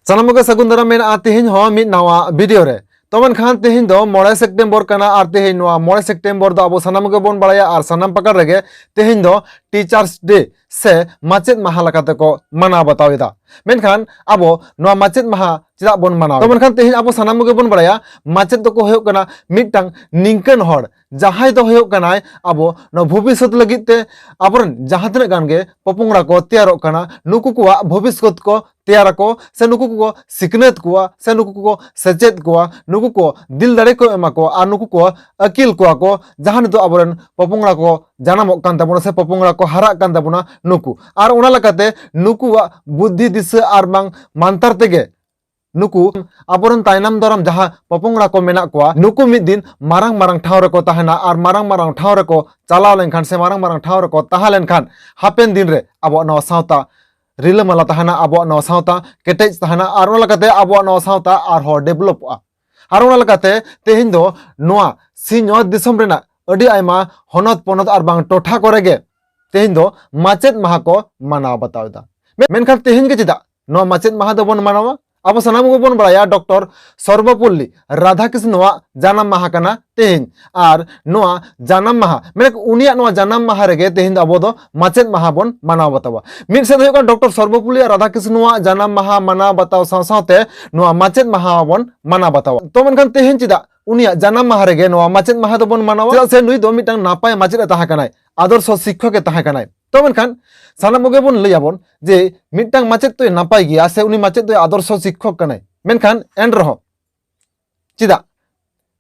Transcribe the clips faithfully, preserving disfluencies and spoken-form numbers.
ᱥᱟᱱᱟᱢ ᱠᱚᱜᱮ ᱥᱟᱹᱜᱩᱱ ᱫᱟᱨᱟᱢ ᱢᱮᱱᱟᱜᱼᱟ ᱛᱮᱦᱮᱧ ᱦᱚᱸ ᱢᱤᱫ ᱱᱟᱣᱟ ᱵᱷᱤᱰᱤᱭᱳ ᱨᱮ᱾ ᱛᱚ ᱢᱮᱱᱠᱷᱟᱱ ᱛᱮᱦᱮᱧ ᱫᱚ ᱢᱚᱬᱮ ᱥᱮᱯᱴᱮᱢᱵᱚᱨ ᱠᱟᱱᱟ, ᱟᱨ ᱛᱮᱦᱮᱧ ᱱᱚᱣᱟ ᱢᱚᱬᱮ ᱥᱮᱯᱴᱮᱢᱵᱚᱨ ᱫᱚ ᱟᱵᱚ ᱥᱟᱱᱟᱢ ᱜᱮᱵᱚᱱ ᱵᱟᱲᱟᱭᱟ, ᱟᱨ ᱥᱟᱱᱟᱢ ᱯᱟᱠᱟᱲ ᱨᱮᱜᱮ ᱛᱮᱦᱮᱧ ᱫᱚ ᱴᱤᱪᱟᱨᱥ ᱰᱮ ᱥᱮ ᱢᱟᱪᱮᱫ ᱢᱟᱦᱟ ᱞᱮᱠᱟᱛᱮ ᱠᱚ ᱢᱟᱱᱟᱣ ᱵᱟᱛᱟᱣ ᱮᱫᱟ᱾ ᱢᱮᱱᱠᱷᱟᱱ ᱟᱵᱚ ᱱᱚᱣᱟ ᱢᱟᱪᱮᱫ ᱢᱟᱦᱟ ᱪᱮᱫᱟᱜ ᱵᱚᱱ ᱢᱟᱱᱟᱣ? ᱛᱚ ᱢᱮᱱᱠᱷᱟᱱ ᱛᱮᱦᱮᱧ ᱟᱵᱚ ᱥᱟᱱᱟᱢ ᱜᱮᱵᱚᱱ ᱵᱟᱲᱟᱭᱟ, ᱢᱟᱪᱮᱫ ᱫᱚᱠᱚ ᱦᱩᱭᱩᱜ ᱠᱟᱱᱟ ᱢᱤᱫᱴᱟᱝ ᱱᱤᱝᱠᱟᱹᱱ ᱦᱚᱲ, ᱡᱟᱦᱟᱸᱭ ᱫᱚ ᱦᱩᱭᱩᱜ ᱠᱟᱱᱟᱭ ᱟᱵᱚ ᱱᱚᱣᱟ ᱵᱷᱚᱵᱤᱥᱥᱚᱛ ᱞᱟᱹᱜᱤᱫ ᱛᱮ ᱟᱵᱚᱨᱮᱱ ᱡᱟᱦᱟᱸ ᱛᱤᱱᱟᱹᱜ ᱜᱟᱱ ᱜᱮ ᱯᱚᱯᱚᱝᱲᱟ ᱠᱚ ᱛᱮᱭᱟᱨᱚᱜ ᱠᱟᱱᱟ, ᱱᱩᱠᱩ ᱠᱚᱣᱟᱜ ᱵᱷᱚᱵᱤᱥᱥᱚᱛ ᱠᱚ ᱛᱮᱭᱟᱨᱟᱠᱚ ᱥᱮ ᱱᱩᱠᱩ ᱠᱚᱠᱚ ᱥᱤᱠᱷᱱᱟᱹᱛ ᱠᱚᱣᱟ ᱥᱮ ᱱᱩᱠᱩ ᱠᱚᱠᱚ ᱥᱮᱪᱮᱫ ᱠᱚᱣᱟ, ᱱᱩᱠᱩ ᱠᱚ ᱫᱤᱞ ᱫᱟᱲᱮ ᱠᱚ ᱮᱢᱟ ᱠᱚᱣᱟ ᱟᱨ ᱱᱩᱠᱩ ᱠᱚ ᱟᱹᱠᱤᱞ ᱠᱚᱣᱟ ᱠᱚ, ᱡᱟᱦᱟᱸ ᱱᱤᱛᱚᱜ ᱟᱵᱚᱨᱮᱱ ᱯᱚᱯᱚᱝᱲᱟ ᱠᱚ ᱡᱟᱱᱟᱢᱚᱜ ᱠᱟᱱ ᱛᱟᱵᱚᱱᱟ ᱥᱮ ᱯᱚᱯᱚᱝᱲᱟ ᱠᱚ ᱦᱟᱨᱟᱜ ᱠᱟᱱ ᱛᱟᱵᱚᱱᱟ ᱱᱩᱠᱩ᱾ ᱟᱨ ᱚᱱᱟ ᱞᱮᱠᱟᱛᱮ ᱱᱩᱠᱩᱣᱟᱜ ᱵᱩᱫᱽᱫᱷᱤ ᱫᱤᱥᱟᱹ ᱟᱨ ᱵᱟᱝ ᱢᱟᱱᱛᱟᱨ ᱛᱮᱜᱮ ᱱᱩᱠᱩ ᱟᱵᱚᱨᱮᱱ ᱛᱟᱭᱱᱟᱢ ᱫᱟᱨᱟᱢ ᱡᱟᱦᱟᱸ ᱯᱚᱯᱚᱝᱲᱟ ᱠᱚ ᱢᱮᱱᱟᱜ ᱠᱚᱣᱟ, ᱱᱩᱠᱩ ᱢᱤᱫ ᱫᱤᱱ ᱢᱟᱨᱟᱝ ᱢᱟᱨᱟᱝ ᱴᱷᱟᱶ ᱨᱮᱠᱚ ᱛᱟᱦᱮᱱᱟ ᱟᱨ ᱢᱟᱨᱟᱝ ᱢᱟᱨᱟᱝ ᱴᱷᱟᱶ ᱨᱮᱠᱚ ᱪᱟᱞᱟᱣ ᱞᱮᱱᱠᱷᱟᱱ ᱥᱮ ᱢᱟᱨᱟᱝ ᱢᱟᱨᱟᱝ ᱴᱷᱟᱶ ᱨᱮᱠᱚ ᱛᱟᱦᱮᱸ ᱞᱮᱱᱠᱷᱟᱱ ᱦᱟᱯᱮᱱ ᱫᱤᱱ ᱨᱮ ᱟᱵᱚᱣᱟᱜ ᱱᱚᱣᱟ ᱥᱟᱶᱛᱟ ᱨᱤᱞᱟᱹᱢᱟᱞᱟ ᱛᱟᱦᱮᱱᱟ, ᱟᱵᱚᱣᱟᱜ ᱱᱚᱣᱟ ᱥᱟᱶᱛᱟ ᱠᱮᱴᱮᱡ ᱛᱟᱦᱮᱱᱟ ᱟᱨ ᱚᱱᱟ ᱞᱮᱠᱟᱛᱮ ᱟᱵᱚᱣᱟᱜ ᱱᱚᱣᱟ ᱥᱟᱶᱛᱟ ᱟᱨᱦᱚᱸ ᱰᱮᱵᱷᱞᱚᱯᱚᱜᱼᱟ᱾ ᱟᱨ ᱚᱱᱟ ᱞᱮᱠᱟᱛᱮ ᱛᱮᱦᱮᱧ ᱫᱚ ᱱᱚᱣᱟ ᱥᱤᱧᱚᱛ ᱫᱤᱥᱚᱢ ᱨᱮᱱᱟᱜ ᱟᱹᱰᱤ ᱟᱭᱢᱟ ᱦᱚᱱᱚᱛ ᱯᱚᱱᱚᱛ ᱟᱨ ᱵᱟᱝ ᱴᱚᱴᱷᱟ ᱠᱚᱨᱮ ᱜᱮ ᱛᱮᱦᱮᱧ ᱫᱚ ᱢᱟᱪᱮᱫ ᱢᱟᱦᱟ ᱠᱚ ᱢᱟᱱᱟᱣ ᱵᱟᱛᱟᱣ ᱮᱫᱟ᱾ ᱢᱮ-, ᱢᱮᱱᱠᱷᱟᱱ ᱛᱮᱦᱮᱧ ᱜᱮ ᱪᱮᱫᱟᱜ ᱱᱚᱣᱟ ᱢᱟᱪᱮᱫ ᱢᱟᱦᱟ ᱫᱚᱵᱚᱱ ᱢᱟᱱᱟᱣᱟ? ᱟᱵᱚ ᱥᱟᱱᱟᱢ ᱜᱮᱵᱚᱱ ᱵᱟᱲᱟᱭᱟ ᱰᱚᱠᱴᱚᱨ ᱥᱚᱨᱵᱚᱯᱚᱞᱞᱤ ᱨᱟᱫᱷᱟᱠᱨᱤᱥᱱᱚᱣᱟᱜ ᱡᱟᱱᱟᱢ ᱢᱟᱦᱟ ᱠᱟᱱᱟ ᱛᱮᱦᱮᱧ᱾ ᱟᱨ ᱱᱚᱣᱟ ᱡᱟᱱᱟᱢ ᱢᱟᱦᱟ, ᱢᱮᱱ ᱩᱱᱤᱭᱟᱜ ᱱᱚᱣᱟ ᱡᱟᱱᱟᱢ ᱢᱟᱦᱟ ᱨᱮᱜᱮ ᱛᱮᱦᱮᱧ ᱫᱚ ᱟᱵᱚ ᱫᱚ ᱢᱟᱪᱮᱫ ᱢᱟᱦᱟ ᱵᱚᱱ ᱢᱟᱱᱟᱣ ᱵᱟᱛᱟᱣᱟ᱾ ᱢᱤᱫ ᱥᱮᱫ ᱦᱩᱭᱩᱜ ᱠᱟᱱᱟ ᱰᱚᱠᱴᱚᱨ ᱥᱚᱨᱵᱚᱯᱚᱞᱞᱤ ᱨᱟᱫᱷᱟᱠᱨᱤᱥᱱᱚᱣᱟᱜ ᱡᱟᱱᱟᱢ ᱢᱟᱦᱟ ᱢᱟᱱᱟᱣ ᱵᱟᱛᱟᱣ ᱥᱟᱶ ᱥᱟᱶᱛᱮ ᱱᱚᱣᱟ ᱢᱟᱪᱮᱫ ᱢᱟᱦᱟ ᱵᱚᱱ ᱢᱟᱱᱟᱣ ᱵᱟᱛᱟᱣᱟ᱾ ᱛᱚ ᱢᱮᱱᱠᱷᱟᱱ ᱛᱮᱦᱮᱧ ᱪᱮᱫᱟᱜ ᱩᱱᱤᱭᱟᱜ ᱡᱟᱱᱟᱢ ᱢᱟᱦᱟ ᱨᱮᱜᱮ ᱱᱚᱣᱟ ᱢᱟᱪᱮᱫ ᱢᱟᱦᱟ ᱫᱚᱵᱚᱱ ᱢᱟᱱᱟᱣᱟ? ᱪᱮᱫᱟᱜ ᱥᱮ ᱱᱩᱭ ᱫᱚ ᱢᱤᱫᱴᱟᱝ ᱱᱟᱯᱟᱭ ᱢᱟᱪᱮᱫ ᱮ ᱛᱟᱦᱮᱸ ᱠᱟᱱᱟᱭ, ᱟᱫᱚᱨᱥᱚ ᱥᱤᱠᱠᱷᱚᱠ ᱮ ᱛᱟᱦᱮᱸ ᱠᱟᱱᱟᱭ᱾ ᱛᱚ ᱢᱮᱱᱠᱷᱟᱱ ᱥᱟᱱᱟᱢ ᱠᱚᱜᱮ ᱵᱚᱱ ᱞᱟᱹᱭᱟᱵᱚᱱ ᱡᱮ ᱢᱤᱫᱴᱟᱝ ᱢᱟᱪᱮᱫ ᱫᱚᱭ ᱱᱟᱯᱟᱭ ᱜᱮᱭᱟ ᱥᱮ ᱩᱱᱤ ᱢᱟᱪᱮᱫ ᱫᱚᱭ ᱟᱫᱚᱨᱥᱚ ᱥᱤᱠᱠᱷᱚᱠ ᱠᱟᱱᱟᱭ, ᱢᱮᱱᱠᱷᱟᱱ ᱮᱱ ᱨᱮᱦᱚᱸ ᱪᱮᱫᱟᱜ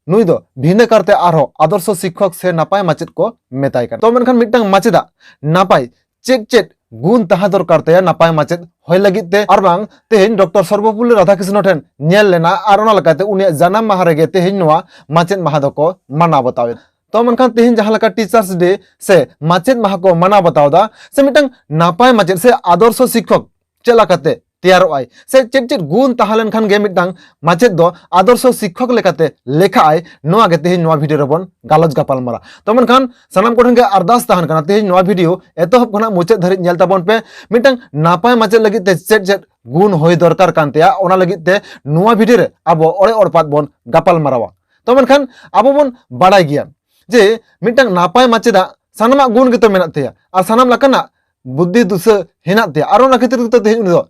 ᱱᱩᱭ ᱫᱚ ᱵᱷᱤᱱᱟᱹ ᱠᱟᱨᱛᱮ ᱟᱨᱦᱚᱸ ᱟᱫᱚᱨᱥᱚ ᱥᱤᱠᱠᱷᱚᱠ ᱥᱮ ᱱᱟᱯᱟᱭ ᱢᱟᱪᱮᱫ ᱠᱚ ᱢᱮᱛᱟᱭ ᱠᱟᱱᱟ? ᱛᱚ ᱢᱮᱱᱠᱷᱟᱱ ᱢᱤᱫᱴᱟᱝ ᱢᱟᱪᱮᱫᱟᱜ ᱱᱟᱯᱟᱭ ᱪᱮᱫ ᱪᱮᱫ ᱜᱩᱱ ᱛᱟᱦᱮᱸ ᱫᱚᱨᱠᱟᱨ ᱛᱟᱭᱟ ᱱᱟᱯᱟᱭ ᱢᱟᱪᱮᱫ ᱦᱩᱭ ᱞᱟᱹᱜᱤᱫ ᱛᱮ? ᱟᱨ ᱵᱟᱝ ᱛᱮᱦᱮᱧ ᱰᱚᱠᱴᱚᱨ ᱥᱚᱨᱵᱚᱯᱚᱞᱞᱤ ᱨᱟᱫᱷᱟᱠᱨᱤᱥᱱᱚ ᱴᱷᱮᱱ ᱧᱮᱞ ᱞᱮᱱᱟ ᱟᱨ ᱚᱱᱟ ᱞᱮᱠᱟᱛᱮ ᱩᱱᱤᱭᱟᱜ ᱡᱟᱱᱟᱢ ᱢᱟᱦᱟ ᱨᱮᱜᱮ ᱛᱮᱦᱮᱧ ᱱᱚᱣᱟ ᱢᱟᱪᱮᱫ ᱢᱟᱦᱟ ᱫᱚᱠᱚ ᱢᱟᱱᱟᱣ ᱵᱟᱛᱟᱣ ᱮᱫᱟ᱾ ᱛᱚ ᱢᱮᱱᱠᱷᱟᱱ ᱛᱮᱦᱮᱧ ᱡᱟᱦᱟᱸ ᱞᱮᱠᱟ ᱴᱤᱪᱟᱨᱥ ᱰᱮ ᱥᱮ ᱢᱟᱪᱮᱫ ᱢᱟᱦᱟ ᱠᱚ ᱢᱟᱱᱟᱣ ᱵᱟᱛᱟᱣ ᱮᱫᱟ, ᱥᱮ ᱢᱤᱫᱴᱟᱝ ᱱᱟᱯᱟᱭ ᱢᱟᱪᱮᱫ ᱥᱮ ᱟᱫᱚᱨᱥᱚ ᱥᱤᱠᱠᱷᱚᱠ ᱪᱮᱫ ᱞᱮᱠᱟᱛᱮ ᱛᱮᱭᱟᱨᱚᱜ ᱟᱭ, ᱥᱮ ᱪᱮᱫ ᱪᱮᱫ ᱜᱩᱱ ᱛᱟᱦᱮᱸ ᱞᱮᱱᱠᱷᱟᱱ ᱜᱮ ᱢᱤᱫᱴᱟᱝ ᱢᱟᱪᱮᱫ ᱫᱚ ᱟᱫᱚᱨᱥᱚ ᱥᱤᱠᱠᱷᱚᱠ ᱞᱮᱠᱟᱛᱮ ᱞᱮᱠᱷᱟᱜ ᱟᱭ, ᱱᱚᱣᱟ ᱜᱮ ᱛᱮᱦᱮᱧ ᱱᱚᱣᱟ ᱵᱷᱤᱰᱤᱭᱳ ᱨᱮᱵᱚᱱ ᱜᱟᱞᱚᱪ ᱜᱟᱯᱟᱞ ᱢᱟᱨᱟᱣᱟ᱾ ᱛᱚ ᱢᱮᱱᱠᱷᱟᱱ ᱥᱟᱱᱟᱢ ᱠᱚᱴᱷᱮᱱ ᱜᱮ ᱟᱨᱫᱟᱥ ᱛᱟᱦᱮᱱ ᱠᱟᱱᱟ, ᱛᱮᱦᱮᱧ ᱱᱚᱣᱟ ᱵᱷᱤᱰᱤᱭᱳ ᱮᱛᱚᱦᱚᱵ ᱠᱷᱚᱱᱟᱜ ᱢᱩᱪᱟᱹᱫ ᱫᱷᱟᱹᱨᱤᱡ ᱧᱮᱞ ᱛᱟᱵᱚᱱ ᱯᱮ᱾ ᱢᱤᱫᱴᱟᱝ ᱱᱟᱯᱟᱭ ᱢᱟᱪᱮᱫ ᱞᱟᱹᱜᱤᱫ ᱛᱮ ᱪᱮᱫ ᱪᱮᱫ ᱜᱩᱱ ᱦᱩᱭ ᱫᱚᱨᱠᱟᱨ ᱠᱟᱱ ᱛᱟᱭᱟ, ᱚᱱᱟ ᱞᱟᱹᱜᱤᱫ ᱛᱮ ᱱᱚᱣᱟ ᱵᱷᱤᱰᱤᱭᱳ ᱨᱮ ᱟᱵᱚ ᱚᱲᱮ ᱚᱲᱯᱟᱛ ᱵᱚᱱ ᱜᱟᱯᱟᱞ ᱢᱟᱨᱟᱣᱟ᱾ ᱛᱚ ᱢᱮᱱᱠᱷᱟᱱ ᱟᱵᱚ ᱵᱚᱱ ᱵᱟᱲᱟᱭ ᱜᱮᱭᱟ ᱡᱮ ᱢᱤᱫᱴᱟᱝ ᱱᱟᱯᱟᱭ ᱢᱟᱪᱮᱫᱟᱜ ᱥᱟᱱᱟᱢᱟᱜ ᱜᱩᱱ ᱜᱮᱛᱚ ᱢᱮᱱᱟᱜ ᱛᱟᱭᱟ ᱟᱨ ᱥᱟᱱᱟᱢ ᱞᱮᱠᱟᱱᱟᱜ ᱵᱩᱫᱽᱫᱷᱤ ᱫᱤᱥᱟᱹ ᱦᱮᱱᱟᱜ ᱛᱟᱭᱟ, ᱟᱨ ᱚᱱᱟ ᱠᱷᱟᱹᱛᱤᱨ ᱜᱮᱛᱚ ᱛᱮᱦᱮᱧ ᱩᱱᱤ ᱫᱚ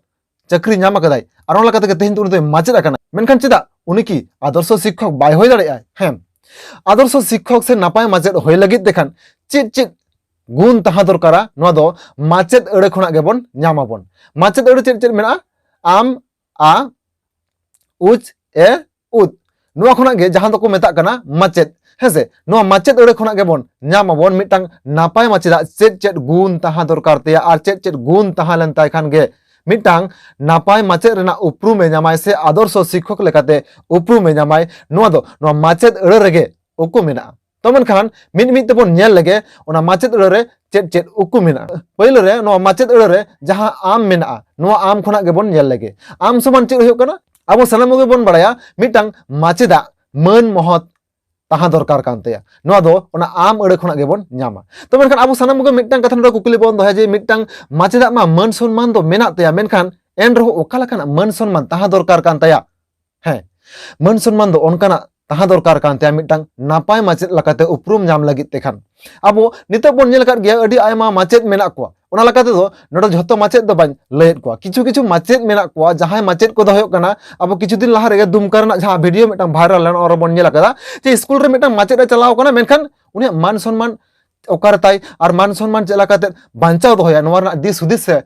ᱪᱟᱹᱠᱨᱤ ᱧᱟᱢ ᱟᱠᱟᱫᱟᱭ, ᱟᱨ ᱚᱱᱟ ᱞᱮᱠᱟ ᱛᱮᱜᱮ ᱛᱮᱦᱮᱧ ᱫᱚ ᱩᱱᱤ ᱫᱚᱭ ᱢᱟᱪᱮᱫ ᱟᱠᱟᱱᱟ᱾ ᱢᱮᱱᱠᱷᱟᱱ ᱪᱮᱫᱟᱜ ᱩᱱᱤ ᱠᱤ ᱟᱫᱚᱨᱥᱚ ᱥᱤᱠᱠᱷᱚᱠ ᱵᱟᱭ ᱦᱩᱭ ᱫᱟᱲᱮᱭᱟᱜᱼᱟ? ᱦᱮᱸ, ᱟᱫᱚᱨᱥᱚ ᱥᱤᱠᱠᱷᱚᱠ ᱥᱮ ᱱᱟᱯᱟᱭ ᱢᱟᱪᱮᱫ ᱦᱩᱭ ᱞᱟᱹᱜᱤᱫ ᱛᱮᱠᱷᱟᱱ ᱪᱮᱫ ᱪᱮᱫ ᱜᱩᱱ ᱛᱟᱦᱮᱸ ᱫᱚᱨᱠᱟᱨᱟ? ᱱᱚᱣᱟ ᱫᱚ ᱢᱟᱪᱮᱫ ᱟᱹᱲᱟᱹ ᱠᱷᱚᱱᱟᱜ ᱜᱮᱵᱚᱱ ᱧᱟᱢ ᱟᱵᱚᱱ᱾ ᱢᱟᱪᱮᱫ ᱟᱹᱲᱟᱹ ᱪᱮᱫ ᱪᱮᱫ ᱢᱮᱱᱟᱜᱼᱟ? ᱟᱢ, ᱟ, ᱩᱪ, ᱮ, ᱩᱫ᱾ ᱱᱚᱣᱟ ᱠᱷᱚᱱᱟᱜ ᱜᱮ ᱡᱟᱦᱟᱸ ᱫᱚᱠᱚ ᱢᱮᱛᱟᱜ ᱠᱟᱱᱟ ᱢᱟᱪᱮᱫ, ᱦᱮᱸᱥᱮ? ᱱᱚᱣᱟ ᱢᱟᱪᱮᱫ ᱟᱹᱲᱟᱹ ᱠᱷᱚᱱᱟᱜ ᱜᱮᱵᱚᱱ ᱧᱟᱢ ᱟᱵᱚᱱ ᱢᱤᱫᱴᱟᱝ ᱱᱟᱯᱟᱭ ᱢᱟᱪᱮᱫᱟᱜ ᱪᱮᱫ ᱪᱮᱫ ᱜᱩᱱ ᱛᱟᱦᱮᱸ ᱫᱚᱨᱠᱟᱨ ᱛᱟᱭᱟ ᱟᱨ ᱪᱮᱫ ᱪᱮᱫ ᱜᱩᱱ ᱛᱟᱦᱮᱸ ᱞᱮᱱ ᱛᱟᱭ ᱠᱷᱟᱱ ᱜᱮ ᱢᱤᱫᱴᱟᱝ ᱱᱟᱯᱟᱭ ᱢᱟᱪᱮᱫ ᱨᱮᱱᱟᱜ ᱩᱯᱨᱩᱢ ᱮ ᱧᱟᱢᱟᱭ ᱥᱮ ᱟᱫᱚᱨᱥᱚ ᱥᱤᱠᱠᱷᱚᱠ ᱞᱮᱠᱟᱛᱮ ᱩᱯᱨᱩᱢ ᱮ ᱧᱟᱢᱟᱭ᱾ ᱱᱚᱣᱟ ᱫᱚ ᱱᱚᱣᱟ ᱢᱟᱪᱮᱫ ᱟᱹᱲᱟᱹ ᱨᱮᱜᱮ ᱩᱠᱩ ᱢᱮᱱᱟᱜᱼᱟ᱾ ᱛᱚ ᱢᱮᱱᱠᱷᱟᱱ ᱢᱤᱫ ᱢᱤᱫ ᱛᱮᱵᱚᱱ ᱧᱮᱞ ᱞᱮᱜᱮ ᱚᱱᱟ ᱢᱟᱪᱮᱫ ᱟᱹᱲᱟᱹ ᱨᱮ ᱪᱮᱫ ᱪᱮᱫ ᱩᱠᱩ ᱢᱮᱱᱟᱜᱼᱟ᱾ ᱯᱳᱭᱞᱳ ᱨᱮ ᱱᱚᱣᱟ ᱢᱟᱪᱮᱫ ᱟᱹᱲᱟᱹ ᱨᱮ ᱡᱟᱦᱟᱸ ᱟᱢ ᱢᱮᱱᱟᱜᱼᱟ, ᱱᱚᱣᱟ ᱟᱢ ᱠᱷᱚᱱᱟᱜ ᱜᱮᱵᱚᱱ ᱧᱮᱞ ᱞᱮᱜᱮ᱾ ᱟᱢ ᱥᱚᱢᱟᱱ ᱪᱮᱫ ᱦᱩᱭᱩᱜ ᱠᱟᱱᱟ? ᱟᱵᱚ ᱥᱟᱱᱟᱢ ᱠᱚᱜᱮ ᱵᱚᱱ ᱵᱟᱲᱟᱭᱟ ᱢᱤᱫᱴᱟᱝ ᱢᱟᱪᱮᱫᱟᱜ ᱢᱟᱹᱱ ᱢᱚᱦᱚᱛ ᱛᱟᱦᱮᱸ ᱫᱚᱨᱠᱟᱨ ᱠᱟᱱ ᱛᱟᱭᱟ᱾ ᱱᱚᱣᱟ ᱫᱚ ᱚᱱᱟ ᱟᱢ ᱟᱹᱲᱟᱹ ᱠᱷᱚᱱᱟᱜ ᱜᱮᱵᱚᱱ ᱧᱟᱢᱟ᱾ ᱛᱚ ᱢᱮᱱᱠᱷᱟᱱ ᱟᱵᱚ ᱥᱟᱱᱟᱢ ᱠᱚᱜᱮ ᱢᱤᱫᱴᱟᱝ ᱠᱟᱛᱷᱟ ᱱᱚᱰᱮ ᱠᱩᱠᱞᱤ ᱵᱚᱱ ᱫᱚᱦᱚᱭᱟ ᱡᱮ ᱢᱤᱫᱴᱟᱝ ᱢᱟᱪᱮᱫᱟᱜ ᱢᱟ ᱢᱟᱹᱱ ᱥᱚᱱᱢᱟᱱ ᱫᱚ ᱢᱮᱱᱟᱜ ᱛᱟᱭᱟ, ᱢᱮᱱᱠᱷᱟᱱ ᱮᱱ ᱨᱮᱦᱚᱸ ᱚᱠᱟ ᱞᱮᱠᱟᱱᱟᱜ ᱢᱟᱹᱱ ᱥᱚᱱᱢᱟᱱ ᱛᱟᱦᱮᱸ ᱫᱚᱨᱠᱟᱨ ᱠᱟᱱ ᱛᱟᱭᱟ? ᱦᱮᱸ, ᱢᱟᱹᱱ ᱥᱚᱱᱢᱟᱱ ᱫᱚ ᱚᱱᱠᱟᱱᱟᱜ ᱛᱟᱦᱮᱸ ᱫᱚᱨᱠᱟᱨ ᱠᱟᱱ ᱛᱟᱭᱟ ᱢᱤᱫᱴᱟᱝ ᱱᱟᱯᱟᱭ ᱢᱟᱪᱮᱫ ᱞᱮᱠᱟᱛᱮ ᱩᱯᱨᱩᱢ ᱧᱟᱢ ᱞᱟᱹᱜᱤᱫ ᱛᱮᱠᱷᱟᱱ᱾ ᱟᱵᱚ ᱱᱤᱛᱚᱜ ᱵᱚᱱ ᱧᱮᱞ ᱟᱠᱟᱫ ᱜᱮᱭᱟ ᱟᱹᱰᱤ ᱟᱭᱢᱟ ᱢᱟᱪᱮᱫ ᱢᱮᱱᱟᱜ ᱠᱚᱣᱟ, ᱚᱱᱟ ᱞᱮᱠᱟ ᱛᱮᱫᱚ ᱱᱚᱰᱮ ᱡᱷᱚᱛᱚ ᱢᱟᱪᱮᱫ ᱫᱚ ᱵᱟᱹᱧ ᱞᱟᱹᱭᱮᱫ ᱠᱚᱣᱟ, ᱠᱤᱪᱷᱩ ᱠᱤᱪᱷᱩ ᱢᱟᱪᱮᱫ ᱢᱮᱱᱟᱜ ᱠᱚᱣᱟ, ᱡᱟᱦᱟᱸᱭ ᱢᱟᱪᱮᱫ ᱠᱚᱫᱚ ᱦᱩᱭᱩᱜ ᱠᱟᱱᱟ, ᱟᱵᱚ ᱠᱤᱪᱷᱩ ᱫᱤᱱ ᱞᱟᱦᱟ ᱨᱮᱜᱮ ᱫᱩᱢᱠᱟ ᱨᱮᱱᱟᱜ ᱡᱟᱦᱟᱸ ᱵᱷᱤᱰᱤᱭᱳ ᱢᱤᱫᱴᱟᱝ ᱵᱷᱟᱭᱨᱟᱞ ᱞᱮᱱᱟ, ᱚᱱᱟ ᱨᱮᱵᱚᱱ ᱧᱮᱞ ᱟᱠᱟᱫᱟ ᱡᱮ ᱥᱠᱩᱞ ᱨᱮ ᱢᱤᱫᱴᱟᱝ ᱢᱟᱪᱮᱫ ᱮ ᱪᱟᱞᱟᱣ ᱠᱟᱱᱟ, ᱢᱮᱱᱠᱷᱟᱱ ᱩᱱᱤᱭᱟᱜ ᱢᱟᱱ ᱥᱚᱱᱢᱟᱱ ᱚᱠᱟᱨᱮ ᱛᱟᱭ ᱟᱨ ᱢᱟᱱ ᱥᱚᱱᱢᱟᱱ ᱪᱮᱫ ᱞᱮᱠᱟᱛᱮ ᱵᱟᱧᱪᱟᱣ ᱫᱚᱦᱚᱭᱟ, ᱱᱚᱣᱟ ᱨᱮᱱᱟᱜ ᱫᱤᱥ ᱦᱩᱫᱤᱥ ᱥᱮ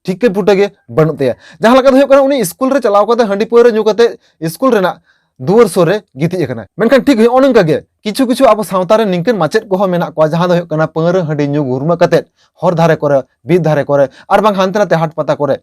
ᱴᱷᱤᱠᱟᱹ ᱯᱷᱩᱴᱟᱹ ᱜᱮ ᱵᱟᱹᱱᱩᱜ ᱛᱟᱭᱟ᱾ ᱡᱟᱦᱟᱸ ᱞᱮᱠᱟ ᱫᱚ ᱦᱩᱭᱩᱜ ᱠᱟᱱᱟ, ᱩᱱᱤ ᱥᱠᱩᱞ ᱨᱮ ᱪᱟᱞᱟᱣ ᱠᱟᱛᱮ ᱦᱟᱺᱰᱤ ᱯᱟᱹᱣᱨᱟᱹ ᱧᱩ ᱠᱟᱛᱮ ᱥᱠᱩᱞ ᱨᱮᱱᱟᱜ ᱫᱩᱣᱟᱹᱨ ᱥᱩᱨ ᱨᱮ ᱜᱤᱛᱤᱡ ᱟᱠᱟᱱᱟᱭ᱾ ᱢᱮᱱᱠᱷᱟᱱ ᱴᱷᱤᱠ ᱱᱚᱜᱼᱚ ᱱᱚᱝᱠᱟ ᱜᱮ ᱠᱤᱪᱷᱩ ᱠᱤᱪᱷᱩ ᱟᱵᱚ ᱥᱟᱶᱛᱟ ᱨᱮ ᱱᱤᱝᱠᱟᱹᱱ ᱢᱟᱪᱮᱫ ᱠᱚᱦᱚᱸ ᱢᱮᱱᱟᱜ ᱠᱚᱣᱟ, ᱡᱟᱦᱟᱸ ᱫᱚ ᱦᱩᱭᱩᱜ ᱠᱟᱱᱟ ᱯᱟᱹᱣᱨᱟᱹ ᱦᱟᱺᱰᱤ ᱧᱩ ᱜᱩᱨᱢᱟᱹ ᱠᱟᱛᱮ ᱦᱚᱨ ᱫᱷᱟᱨᱮ ᱠᱚᱨᱮ, ᱵᱤᱨ ᱫᱷᱟᱨᱮ ᱠᱚᱨᱮ, ᱟᱨ ᱵᱟᱝ ᱦᱟᱱᱛᱮ ᱱᱟᱛᱮ ᱦᱟᱴ ᱯᱟᱛᱟ ᱠᱚᱨᱮ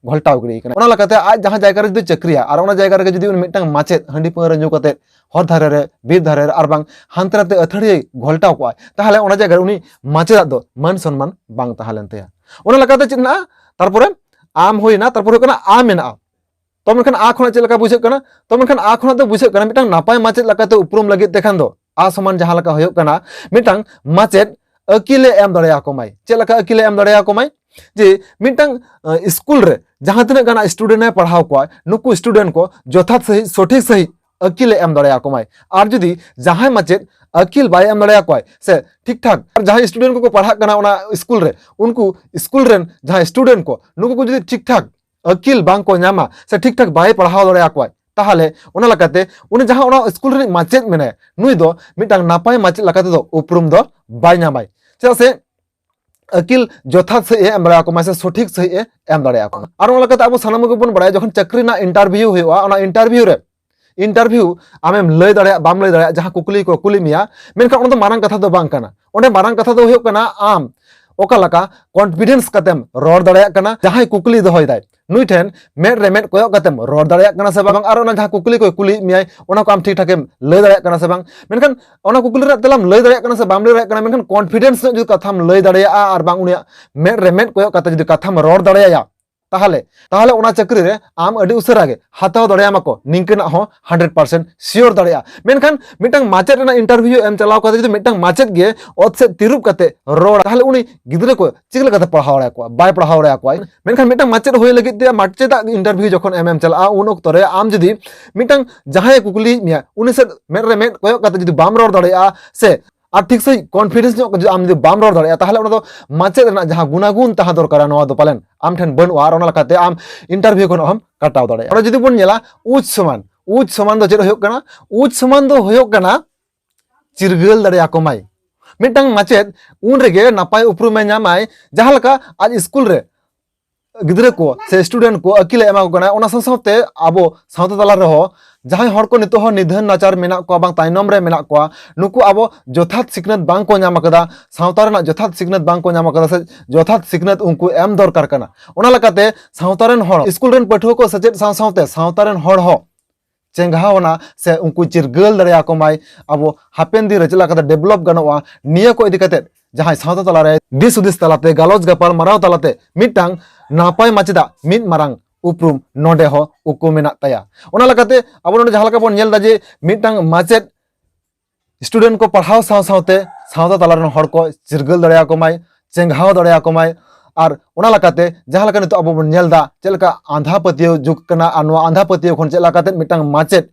ᱜᱷᱚᱞᱴᱟᱣ ᱜᱤᱰᱤ ᱠᱟᱱᱟ᱾ ᱚᱱᱟ ᱞᱮᱠᱟᱛᱮ ᱟᱡ ᱡᱟᱦᱟᱸ ᱡᱟᱭᱜᱟ ᱨᱮ ᱡᱩᱫᱤ ᱪᱟᱹᱠᱨᱤᱭᱟ ᱟᱨ ᱚᱱᱟ ᱡᱟᱭᱜᱟ ᱨᱮᱜᱮ ᱡᱩᱫᱤ ᱩᱱᱤ ᱢᱤᱫᱴᱟᱝ ᱢᱟᱪᱮᱫ ᱦᱟᱺᱰᱤ ᱯᱟᱹᱣᱨᱟᱹ ᱧᱩ ᱠᱟᱛᱮ ᱦᱚᱨ ᱫᱷᱟᱨᱮ ᱨᱮ, ᱵᱤᱨ ᱫᱷᱟᱨᱮ ᱨᱮ, ᱟᱨ ᱵᱟᱝ ᱦᱟᱱᱛᱮ ᱱᱟᱛᱮ ᱟᱹᱛᱷᱟᱹᱲᱤᱭᱟᱹ ᱜᱷᱚᱞᱴᱟᱣ ᱠᱚᱜᱼᱟᱭ, ᱛᱟᱦᱚᱞᱮ ᱚᱱᱟ ᱡᱟᱭᱜᱟ ᱨᱮ ᱩᱱᱤ ᱢᱟᱪᱮᱫᱟᱜ ᱫᱚ ᱢᱟᱹᱱ ᱥᱚᱱᱢᱟᱱ ᱵᱟᱝ ᱛᱟᱦᱮᱸ ᱞᱮᱱ ᱛᱟᱭᱟ᱾ ᱚᱱᱟ ᱞᱮᱠᱟᱛᱮ ᱪᱮᱫ ᱢᱮᱱᱟᱜᱼᱟ? ᱛᱟᱨᱯᱚᱨᱮ ᱟᱢ ᱦᱩᱭᱱᱟ, ᱛᱟᱨᱯᱚᱨ ᱦᱩᱭᱩᱜ ᱠᱟᱱᱟ ᱟ ᱢᱮᱱᱟᱜᱼᱟ᱾ ᱛᱚ ᱢᱮᱱᱠᱷᱟᱱ ᱟ ᱠᱷᱚᱱᱟᱜ ᱪᱮᱫ ᱞᱮᱠᱟ ᱵᱩᱡᱷᱟᱹᱜ ᱠᱟᱱᱟ? ᱛᱚ ᱢᱮᱱᱠᱷᱟᱱ ᱟ ᱠᱷᱚᱱᱟᱜ ᱫᱚ ᱵᱩᱡᱷᱟᱹᱜ ᱠᱟᱱᱟ ᱢᱤᱫᱴᱟᱝ ᱱᱟᱯᱟᱭ ᱢᱟᱪᱮᱫ ᱞᱮᱠᱟᱛᱮ ᱩᱯᱨᱩᱢ ᱞᱟᱹᱜᱤᱫ ᱛᱮ ᱠᱷᱟᱱ ᱫᱚ ᱟ ᱥᱚᱢᱟᱱ ᱡᱟᱦᱟᱸ ᱞᱮᱠᱟ ᱦᱩᱭᱩᱜ ᱠᱟᱱᱟ, ᱢᱤᱫᱴᱟᱝ ᱢᱟᱪᱮᱫ ᱟᱹᱠᱤᱞᱮ ᱮᱢ ᱫᱟᱲᱮᱭᱟᱠᱚ ᱢᱟᱭ᱾ ᱪᱮᱫ ᱞᱮᱠᱟ ᱟᱹᱠᱤᱞᱮ ᱮᱢ ᱫᱟᱲᱮᱭᱟᱠᱚ ᱢᱟᱭ? ᱡᱮ ᱢᱤᱫᱴᱟᱝ ᱟᱸ, ᱥᱠᱩᱞ ᱨᱮ ᱡᱟᱦᱟᱸ ᱛᱤᱱᱟᱹᱜ ᱜᱟᱱ ᱥᱴᱩᱰᱮᱱᱴ ᱮ ᱯᱟᱲᱦᱟᱣ ᱠᱚᱣᱟ, ᱱᱩᱠᱩ ᱥᱴᱩᱰᱮᱱᱴ ᱠᱚ ᱡᱚᱛᱷᱟᱛ ᱥᱟᱹᱦᱤᱡ, ᱥᱚᱴᱷᱤᱠ ᱥᱟᱹᱦᱤᱡ ᱟᱹᱠᱤᱞᱮ ᱮᱢ ᱫᱟᱲᱮᱭᱟᱠᱚ ᱢᱟᱭ᱾ ᱟᱨ ᱡᱩᱫᱤ ᱡᱟᱦᱟᱸᱭ ᱢᱟᱪᱮᱫ ᱟᱹᱠᱤᱞ ᱵᱟᱭ ᱮᱢ ᱫᱟᱲᱮᱭᱟᱠᱚᱣᱟᱭ ᱥᱮ ᱴᱷᱤᱠ ᱴᱷᱟᱠ ᱟᱨ ᱡᱟᱦᱟᱸᱭ ᱥᱴᱩᱰᱮᱱᱴ ᱠᱚᱠᱚ ᱯᱟᱲᱦᱟᱜ ᱠᱟᱱᱟ ᱚᱱᱟ ᱥᱠᱩᱞ ᱨᱮ, ᱩᱱᱠᱩ ᱥᱠᱩᱞ ᱨᱮᱱ ᱡᱟᱦᱟᱸᱭ ᱥᱴᱩᱰᱮᱱᱴ ᱠᱚ, ᱱᱩᱠᱩ ᱠᱚ ᱡᱩᱫᱤ ᱴᱷᱤᱠ ᱴᱷᱟᱠ ᱟᱹᱠᱤᱞ ᱵᱟᱝ ᱠᱚ ᱧᱟᱢᱟ ᱥᱮ ᱴᱷᱤᱠ ᱴᱷᱟᱠ ᱵᱟᱭ ᱯᱟᱲᱦᱟᱣ ᱫᱟᱲᱮᱭᱟᱠᱚᱣᱟᱭ, ᱛᱟᱦᱚᱞᱮ ᱚᱱᱟ ᱞᱮᱠᱟᱛᱮ ᱩᱱᱤ ᱡᱟᱦᱟᱸ ᱚᱱᱟ ᱥᱠᱩᱞ ᱨᱤᱱᱤᱡ ᱢᱟᱪᱮᱫ ᱢᱮᱱᱟᱭᱟ, ᱱᱩᱭ ᱫᱚ ᱢᱤᱫᱴᱟᱝ ᱱᱟᱯᱟᱭ ᱢᱟᱪᱮᱫ ᱞᱮᱠᱟ ᱛᱮᱫᱚ ᱩᱯᱨᱩᱢ ᱫᱚ ᱵᱟᱭ ᱧᱟᱢᱟᱭ᱾ ᱪᱮᱫᱟᱜ ᱥᱮ ᱟᱹᱠᱤᱞ ᱡᱚᱛᱷᱟᱛ ᱥᱟᱹᱦᱤᱡ ᱮ ᱮᱢ ᱫᱟᱲᱮᱭᱟᱠᱚ ᱢᱟᱭ ᱥᱮ ᱥᱚᱴᱷᱤᱠ ᱥᱟᱹᱦᱤᱡ ᱮ ᱮᱢ ᱫᱟᱲᱮᱭᱟᱠᱚ ᱢᱟᱭ᱾ ᱟᱨ ᱚᱱᱟ ᱞᱮᱠᱟᱛᱮ ᱟᱵᱚ ᱥᱟᱱᱟᱢ ᱜᱮᱵᱚᱱ ᱵᱟᱲᱟᱭᱟ, ᱡᱚᱠᱷᱚᱱ ᱪᱟᱹᱠᱨᱤ ᱨᱮᱱᱟᱜ ᱤᱱᱴᱟᱨᱵᱷᱤᱭᱩ ᱦᱩᱭᱩᱜᱼᱟ, ᱚᱱᱟ ᱤᱱᱴᱟᱨᱵᱷᱤᱭᱩ ᱨᱮ, ᱤᱱᱴᱟᱨᱵᱷᱤᱭᱩ ᱟᱢᱮᱢ ᱞᱟᱹᱭ ᱫᱟᱲᱮᱭᱟᱜ ᱵᱟᱢ ᱞᱟᱹᱭ ᱫᱟᱲᱮᱭᱟᱜ, ᱡᱟᱦᱟᱸ ᱠᱩᱠᱞᱤ ᱠᱚ ᱠᱩᱞᱤ ᱢᱮᱭᱟ, ᱢᱮᱱᱠᱷᱟᱱ ᱚᱱᱟ ᱫᱚ ᱢᱟᱨᱟᱝ ᱠᱟᱛᱷᱟ ᱫᱚ ᱵᱟᱝ ᱠᱟᱱᱟ᱾ ᱚᱸᱰᱮ ᱢᱟᱨᱟᱝ ᱠᱟᱛᱷᱟ ᱫᱚ ᱦᱩᱭᱩᱜ ᱠᱟᱱᱟ ᱟᱢ ᱚᱠᱟ ᱞᱮᱠᱟ ᱠᱚᱱᱯᱷᱤᱰᱮᱱᱥ ᱠᱟᱛᱮᱢ ᱨᱚᱲ ᱫᱟᱲᱮᱭᱟᱜ ᱠᱟᱱᱟ, ᱡᱟᱦᱟᱸᱭ ᱠᱩᱠᱞᱤ ᱫᱚᱦᱚᱭ ᱫᱟᱭ ᱱᱩᱭ ᱴᱷᱮᱱ ᱢᱮᱫ ᱨᱮ ᱢᱮᱫ ᱠᱚᱭᱚᱜ ᱠᱟᱛᱮᱢ ᱨᱚᱲ ᱫᱟᱲᱮᱭᱟᱜ ᱠᱟᱱᱟ ᱥᱮ ᱵᱟᱝ, ᱟᱨ ᱚᱱᱟ ᱡᱟᱦᱟᱸ ᱠᱩᱠᱞᱤ ᱠᱚᱭ ᱠᱩᱞᱤᱭᱮᱫ ᱢᱮᱭᱟᱭ ᱚᱱᱟ ᱠᱚ ᱟᱢ ᱴᱷᱤᱠ ᱴᱷᱟᱠᱮᱢ ᱞᱟᱹᱭ ᱫᱟᱲᱮᱭᱟᱜ ᱠᱟᱱᱟ ᱥᱮ ᱵᱟᱝ᱾ ᱢᱮᱱᱠᱷᱟᱱ ᱚᱱᱟ ᱠᱩᱠᱞᱤ ᱨᱮᱱᱟᱜ ᱛᱮᱞᱟᱢ ᱞᱟᱹᱭ ᱫᱟᱲᱮᱭᱟᱜ ᱠᱟᱱᱟ ᱥᱮ ᱵᱟᱢ ᱞᱟᱹᱭ ᱫᱟᱲᱮᱭᱟᱜ ᱠᱟᱱᱟ, ᱢᱮᱱᱠᱷᱟᱱ ᱠᱚᱱᱯᱷᱤᱰᱮᱱᱥ ᱧᱚᱜ ᱡᱩᱫᱤ ᱠᱟᱛᱷᱟᱢ ᱞᱟᱹᱭ ᱫᱟᱲᱮᱭᱟᱜᱼᱟ ᱟᱨ ᱵᱟᱝ ᱩᱱᱤᱭᱟᱜ ᱢᱮᱫ ᱨᱮ ᱢᱮᱫ ᱠᱚᱭᱚᱜ ᱠᱟᱛᱮ ᱡᱩᱫᱤ ᱠᱟᱛᱷᱟᱢ ᱨᱚᱲ ᱫᱟᱲᱮᱭᱟᱭᱟ, ᱛᱟᱦᱚᱞᱮ, ᱛᱟᱦᱚᱞᱮ ᱚᱱᱟ ᱪᱟᱹᱠᱨᱤ ᱨᱮ ᱟᱢ ᱟᱹᱰᱤ ᱩᱥᱟᱹᱨᱟ ᱜᱮ ᱦᱟᱛᱟᱣ ᱫᱟᱲᱮᱭᱟᱢᱟ ᱠᱚ, ᱱᱤᱝᱠᱟᱹᱱᱟᱜ ᱦᱚᱸ ᱦᱟᱱᱰᱨᱮᱰ ᱯᱟᱨᱥᱮᱱᱴ ᱥᱤᱭᱳᱨ ᱫᱟᱲᱮᱭᱟᱜᱼᱟ᱾ ᱢᱮᱱᱠᱷᱟᱱ ᱢᱤᱫᱴᱟᱝ ᱢᱟᱪᱮᱫ ᱨᱮᱱᱟᱜ ᱤᱱᱴᱟᱨᱵᱷᱤᱭᱩ ᱮᱢ ᱪᱟᱞᱟᱣ ᱠᱟᱛᱮ ᱡᱩᱫᱤ ᱢᱤᱫᱴᱟᱝ ᱢᱟᱪᱮᱫ ᱜᱮ ᱚᱛ ᱥᱮᱫ ᱛᱤᱨᱩᱵ ᱠᱟᱛᱮ ᱨᱚᱲ, ᱛᱟᱦᱚᱞᱮ ᱩᱱᱤ ᱜᱤᱫᱽᱨᱟᱹ ᱠᱚ ᱪᱤᱠᱟᱹ ᱞᱮᱠᱟᱛᱮ ᱯᱟᱲᱦᱟᱣ ᱫᱟᱲᱮᱭᱟᱠᱚᱣᱟ? ᱵᱟᱭ ᱯᱟᱲᱦᱟᱣ ᱫᱟᱲᱮᱭᱟᱠᱚᱣᱟ᱾ ᱢᱮᱱᱠᱷᱟᱱ ᱢᱤᱫᱴᱟᱝ ᱢᱟᱪᱮᱫ ᱦᱩᱭ ᱞᱟᱹᱜᱤᱫ ᱛᱮ ᱢᱟᱪᱮᱫᱟᱜ ᱤᱱᱴᱟᱨᱵᱷᱤᱭᱩ ᱡᱚᱠᱷᱚᱱ ᱮᱢ ᱮᱢ ᱪᱟᱞᱟᱜᱼᱟ, ᱩᱱ ᱚᱠᱛᱚ ᱨᱮ ᱟᱢ ᱡᱩᱫᱤ ᱢᱤᱫᱴᱟᱝ ᱡᱟᱦᱟᱸᱭᱮ ᱠᱩᱠᱞᱤᱭᱮᱫ ᱢᱮᱭᱟ ᱩᱱᱤ ᱥᱮᱫ ᱢᱮᱫ ᱨᱮ ᱢᱮᱫ ᱠᱚᱭᱚᱜ ᱠᱟᱛᱮ ᱡᱩᱫᱤ ᱵᱟᱢ ᱨᱚᱲ ᱫᱟᱲᱮᱭᱟᱜᱼᱟ ᱥᱮ ᱟᱨ ᱴᱷᱤᱠ ᱥᱟᱺᱦᱤᱡ ᱠᱚᱱᱯᱷᱤᱰᱮᱱᱥ ᱧᱚᱜ ᱡᱩᱫᱤ ᱟᱢ ᱡᱩᱫᱤ ᱵᱟᱢ ᱨᱚᱲ ᱫᱟᱲᱮᱭᱟᱜᱼᱟ, ᱛᱟᱦᱚᱞᱮ ᱚᱱᱟ ᱫᱚ ᱢᱟᱪᱮᱫ ᱨᱮᱱᱟᱜ ᱡᱟᱦᱟᱸ ᱜᱩᱱᱟᱜᱩᱱ ᱛᱟᱦᱮᱸ ᱫᱚᱨᱠᱟᱨᱟ, ᱱᱚᱣᱟ ᱫᱚ ᱯᱟᱞᱮᱱ ᱟᱢ ᱴᱷᱮᱱ ᱵᱟᱹᱱᱩᱜᱼᱟ, ᱟᱨ ᱚᱱᱟ ᱞᱮᱠᱟᱛᱮ ᱟᱢ ᱤᱱᱴᱟᱨᱵᱷᱤᱭᱩ ᱠᱷᱚᱱ ᱦᱚᱸᱢ ᱠᱟᱴᱟᱣ ᱫᱟᱲᱮᱭᱟᱜᱼᱟ᱾ ᱚᱱᱟ ᱡᱩᱫᱤ ᱵᱚᱱ ᱧᱮᱞᱟ, ᱩᱪ ᱥᱚᱢᱟᱱ, ᱩᱪ ᱥᱚᱢᱟᱱ ᱫᱚ ᱪᱮᱫ ᱦᱩᱭᱩᱜ ᱠᱟᱱᱟ? ᱩᱪ ᱥᱚᱢᱟᱱ ᱫᱚ ᱦᱩᱭᱩᱜ ᱠᱟᱱᱟ ᱪᱤᱨᱜᱟᱹᱞ ᱫᱟᱲᱮᱭᱟᱠᱚ ᱢᱟᱭ᱾ ᱢᱤᱫᱴᱟᱝ ᱢᱟᱪᱮᱫ ᱩᱱ ᱨᱮᱜᱮ ᱱᱟᱯᱟᱭ ᱩᱯᱨᱩᱢᱮ ᱧᱟᱢᱟᱭ, ᱡᱟᱦᱟᱸ ᱞᱮᱠᱟ ᱟᱡ ᱥᱠᱩᱞ ᱨᱮ ᱜᱤᱫᱽᱨᱟᱹ ᱠᱚ ᱥᱮ ᱥᱴᱩᱰᱮᱱᱴ ᱠᱚ ᱟᱹᱠᱤᱞᱮ ᱮᱢᱟ ᱠᱚ ᱠᱟᱱᱟ, ᱚᱱᱟ ᱥᱟᱶ ᱥᱟᱶᱛᱮ ᱟᱵᱚ ᱥᱟᱶᱛᱟ ᱛᱟᱞᱟ ᱨᱮᱦᱚᱸ ᱡᱟᱦᱟᱸᱭ ᱦᱚᱲ ᱠᱚ ᱱᱤᱛᱚᱜ ᱦᱚᱸ ᱱᱤᱫᱷᱟᱹᱱ ᱱᱟᱪᱟᱨ ᱢᱮᱱᱟᱜ ᱠᱚᱣᱟ, ᱵᱟᱝ ᱛᱟᱭᱱᱚᱢ ᱨᱮ ᱢᱮᱱᱟᱜ ᱠᱚᱣᱟ, ᱱᱩᱠᱩ ᱟᱵᱚ ᱡᱚᱛᱷᱟᱛ ᱥᱤᱠᱷᱱᱟᱹᱛ ᱵᱟᱝ ᱠᱚ ᱧᱟᱢ ᱟᱠᱟᱫᱟ, ᱥᱟᱶᱛᱟ ᱨᱮᱱᱟᱜ ᱡᱚᱛᱷᱟᱛ ᱥᱤᱠᱷᱱᱟᱹᱛ ᱵᱟᱝ ᱠᱚ ᱧᱟᱢ ᱟᱠᱟᱫᱟ ᱥᱮ ᱡᱚᱛᱷᱟᱛ ᱥᱤᱠᱷᱱᱟᱹᱛ ᱩᱱᱠᱩ ᱮᱢ ᱫᱚᱨᱠᱟᱨ ᱠᱟᱱᱟ᱾ ᱚᱱᱟ ᱞᱮᱠᱟᱛᱮ ᱥᱟᱶᱛᱟ ᱨᱮᱱ ᱦᱚᱲ, ᱥᱠᱩᱞ ᱨᱮᱱ ᱯᱟᱹᱴᱷᱩᱣᱟᱹ ᱠᱚ ᱥᱮᱪᱮᱫ ᱥᱟᱶ ᱥᱟᱶᱛᱮ ᱥᱟᱶᱛᱟ ᱨᱮᱱ ᱦᱚᱲ ᱦᱚᱸ ᱪᱮᱸᱜᱷᱟᱣᱱᱟ ᱥᱮ ᱩᱱᱠᱩ ᱪᱤᱨᱜᱟᱹᱞ ᱫᱟᱲᱮᱭᱟᱠᱚ ᱢᱟᱭ, ᱟᱵᱚ ᱦᱟᱯᱮᱱ ᱫᱤᱱ ᱨᱮ ᱪᱮᱫ ᱞᱮᱠᱟᱛᱮ ᱰᱮᱵᱷᱞᱚᱯ ᱜᱟᱱᱚᱜᱼᱟ, ᱱᱤᱭᱟᱹ ᱠᱚ ᱤᱫᱤ ᱠᱟᱛᱮ ᱡᱟᱦᱟᱸᱭ ᱥᱟᱶᱛᱟ ᱛᱟᱞᱟᱨᱮ ᱫᱤᱥ ᱦᱩᱫᱤᱥ ᱛᱟᱞᱟᱛᱮ, ᱜᱟᱞᱚᱪ ᱜᱟᱯᱟᱞ ᱢᱟᱨᱟᱣ ᱛᱟᱞᱟᱛᱮ ᱢᱤᱫᱴᱟᱝ ᱱᱟᱯᱟᱭ ᱢᱟᱪᱮᱫᱟᱜ ᱢᱤᱫ ᱢᱟᱨᱟᱝ ᱩᱯᱨᱩᱢ ᱱᱚᱰᱮ ᱦᱚᱸ ᱩᱠᱩ ᱢᱮᱱᱟᱜ ᱛᱟᱭᱟ᱾ ᱚᱱᱟ ᱞᱮᱠᱟᱛᱮ ᱟᱵᱚ ᱱᱚᱰᱮ ᱡᱟᱦᱟᱸ ᱞᱮᱠᱟ ᱵᱚᱱ ᱧᱮᱞ ᱮᱫᱟ ᱡᱮ ᱢᱤᱫᱴᱟᱝ ᱢᱟᱪᱮᱫ student ᱠᱚ ᱯᱟᱲᱦᱟᱣ ᱥᱟᱶ ᱥᱟᱶᱛᱮ ᱥᱟᱶᱛᱟ ᱛᱟᱞᱟ ᱨᱮᱱ ᱦᱚᱲ ᱠᱚ ᱪᱤᱨᱜᱟᱹᱞ ᱫᱟᱲᱮᱭᱟᱠᱚ ᱢᱟᱭ, ᱪᱮᱸᱜᱷᱟᱣ ᱫᱟᱲᱮᱭᱟᱠᱚ ᱢᱟᱭ᱾ ᱟᱨ ᱚᱱᱟ ᱞᱮᱠᱟᱛᱮ ᱡᱟᱦᱟᱸ ᱞᱮᱠᱟ ᱱᱤᱛᱚᱜ ᱟᱵᱚ ᱵᱚᱱ ᱧᱮᱞ ᱮᱫᱟ ᱪᱮᱫ ᱞᱮᱠᱟ ᱟᱸᱫᱷᱟ ᱯᱟᱹᱛᱭᱟᱹᱣ ᱡᱩᱜᱽ ᱠᱟᱱᱟ, ᱟᱨ ᱱᱚᱣᱟ ᱟᱸᱫᱷᱟ ᱯᱟᱹᱛᱭᱟᱹᱣ ᱠᱷᱚᱱ ᱪᱮᱫ ᱞᱮᱠᱟᱛᱮ ᱢᱤᱫᱴᱟᱝ ᱢᱟᱪᱮᱫ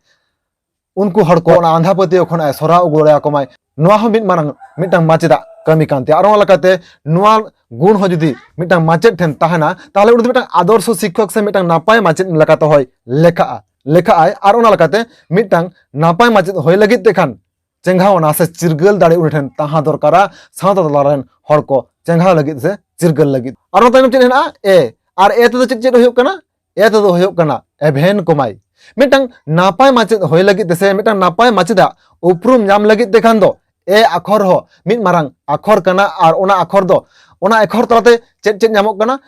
ᱩᱱᱠᱩ ᱦᱚᱲ ᱠᱚ ᱚᱱᱟ ᱟᱸᱫᱷᱟ ᱯᱟᱹᱛᱭᱟᱹᱣ ᱠᱷᱚᱱ ᱮ ᱥᱚᱨᱟᱣ ᱟᱹᱜᱩ ᱫᱟᱲᱮᱭᱟᱠᱚ ᱢᱟᱭ, ᱱᱚᱣᱟ ᱦᱚᱸ ᱢᱤᱫ ᱢᱟᱨᱟᱝ ᱢᱤᱫᱴᱟᱝ ᱢᱟᱪᱮᱫᱟᱜ ᱠᱟᱹᱢᱤ ᱠᱟᱱ ᱛᱟᱭᱟ᱾ ᱟᱨ ᱚᱱᱟ ᱞᱮᱠᱟᱛᱮ ᱱᱚᱣᱟ ᱜᱩᱱ ᱦᱚᱸ ᱡᱩᱫᱤ ᱢᱤᱫᱴᱟᱝ ᱢᱟᱪᱮᱫ ᱴᱷᱮᱱ ᱛᱟᱦᱮᱱᱟ, ᱛᱟᱦᱚᱞᱮ ᱩᱱᱤ ᱫᱚ ᱢᱤᱫᱴᱟᱝ ᱟᱫᱚᱨᱥᱚ ᱥᱤᱠᱠᱷᱚᱠ ᱥᱮ ᱢᱤᱫᱴᱟᱝ ᱱᱟᱯᱟᱭ ᱢᱟᱪᱮᱫ ᱞᱮᱠᱟᱛᱮ ᱦᱚᱸᱭ ᱞᱮᱠᱷᱟᱜᱼᱟ, ᱞᱮᱠᱷᱟᱜ ᱟᱭ᱾ ᱟᱨ ᱚᱱᱟ ᱞᱮᱠᱟᱛᱮ ᱢᱤᱫᱴᱟᱝ ᱱᱟᱯᱟᱭ ᱢᱟᱪᱮᱫ ᱦᱩᱭ ᱞᱟᱹᱜᱤᱫ ᱛᱮ ᱠᱷᱟᱱ ᱪᱮᱸᱜᱷᱟᱣᱱᱟ ᱥᱮ ᱪᱤᱨᱜᱟᱹᱞ ᱫᱟᱲᱮ ᱩᱱᱤ ᱴᱷᱮᱱ ᱛᱟᱦᱮᱸ ᱫᱚᱨᱠᱟᱨᱟ, ᱥᱟᱶᱛᱟ ᱛᱟᱞᱟ ᱨᱮᱱ ᱦᱚᱲ ᱠᱚ ᱪᱮᱸᱜᱷᱟᱣ ᱞᱟᱹᱜᱤᱫ ᱥᱮ ᱪᱤᱨᱜᱟᱹᱞ ᱞᱟᱹᱜᱤᱫ᱾ ᱟᱨ ᱚᱱᱟ ᱛᱟᱭᱱᱚᱢ ᱪᱮᱫ ᱦᱮᱱᱟᱜᱼᱟ? ᱮ᱾ ᱟᱨ ᱮ ᱛᱮᱫᱚ ᱪᱮᱫ ᱪᱮᱫ ᱦᱩᱭᱩᱜ ᱠᱟᱱᱟ? ᱮ ᱛᱮᱫᱚ ᱦᱩᱭᱩᱜ ᱠᱟᱱᱟ ᱮᱵᱷᱮᱱ ᱠᱚᱢᱟᱭ᱾ ᱢᱤᱫᱴᱟᱝ ᱱᱟᱯᱟᱭ ᱢᱟᱪᱮᱫ ᱦᱩᱭ ᱞᱟᱹᱜᱤᱫ ᱛᱮ ᱥᱮ ᱢᱤᱫᱴᱟᱝ ᱱᱟᱯᱟᱭ ᱢᱟᱪᱮᱫᱟᱜ ᱩᱯᱨᱩᱢ ᱧᱟᱢ ᱞᱟᱹᱜᱤᱫ ᱛᱮ ᱠᱷᱟᱱ ᱫᱚ ᱮ ᱟᱠᱷᱚᱨ ᱦᱚᱸ ᱢᱤᱫ ᱢᱟᱨᱟᱝ ᱟᱠᱷᱚᱨ ᱠᱟᱱᱟ᱾ ᱟᱨ ᱚᱱᱟ ᱟᱠᱷᱚᱨ ᱫᱚ, ᱚᱱᱟ ᱟᱠᱷᱚᱨ ᱛᱟᱞᱟᱛᱮ ᱪᱮᱫ ᱪᱮᱫ ᱧᱟᱢᱚᱜ ᱠᱟᱱᱟ?